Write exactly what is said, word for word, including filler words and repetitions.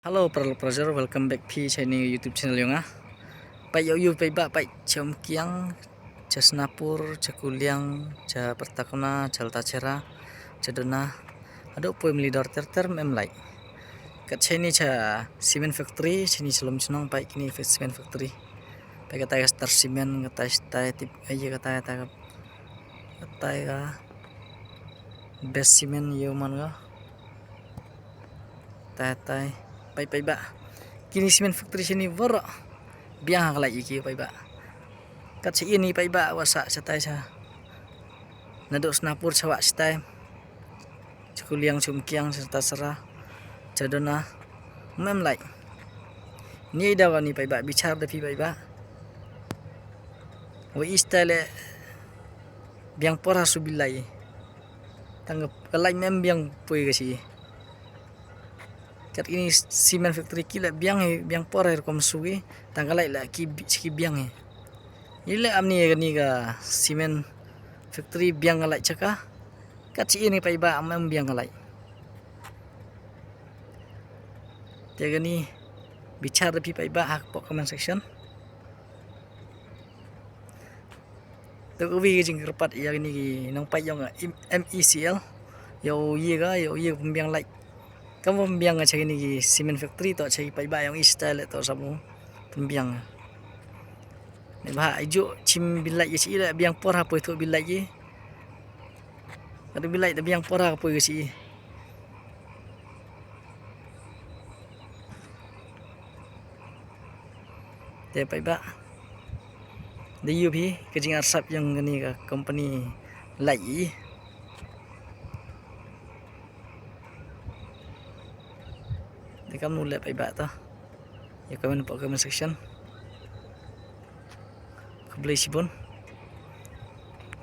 Hello, paralok parajor, welcome back phi sha ini YouTube channel yong nga. Peit ïa u paidbah, peit cha Umkiang, cha Snapur, cha Kuliang, cha Pyrtakna, cha Ltachera, cha Dona. Haduh poi Mylidor ter ter em lait. Kat cha ini cha cement factory, cha ini cha Lumshnong, peit kini cement factory. Peit katai ka Star Cement, katai, katai tip, ai katai, katai ka, katai ka Best Cement ïa u man ka. Tai tai. Peit paidbah. Kini cement factory sha ini baroh biang ha ka lait ïa ki paidbah. Kat sha ini paidbah wa sah shatai sha. Naduh Snapur sha wa shatai. Cha Kuliang, cha Umkiang, cha Ltachera, cha Dona. Em lait. Ni da wa ni paidbah, bichar da phi paidbah. Wa i shatai leh biang por ha shu bilai. Tang ka lait em biang poi ka shi. Kat ini cement factory ki leh biang hi, biang por hi rukom shu ki. Tang ka lait leh ki bi-, ki biang hi. Ïa leh amni kani ka cement factory biang ka lait cha ka. Kat chi ini paidbah em biang ka lait. Te kani bichar da phi paidbah ha ka comment section. Te ka wi ka jingkyrpad ïa kini ki nongpeit yong M E C L. Ïa u ïa ka, ïa u ïa ka pynbiang lait. Kam pynbiang ka cha kini ki cement factory to cha ki paidbah yong i shatai leh to sa mo pynbiang. Ni ba i ju chim bilai ïa chi leh biang por ha poi to bilai ïa. Ka bilai da biang por ha poi ka chi. Te paidbah. Da ïoh phi ka jingarsap yong kani ka company lait i. Te kam nu leh paidbah to. Ïa comment hapoh comment section. Khublei shibun.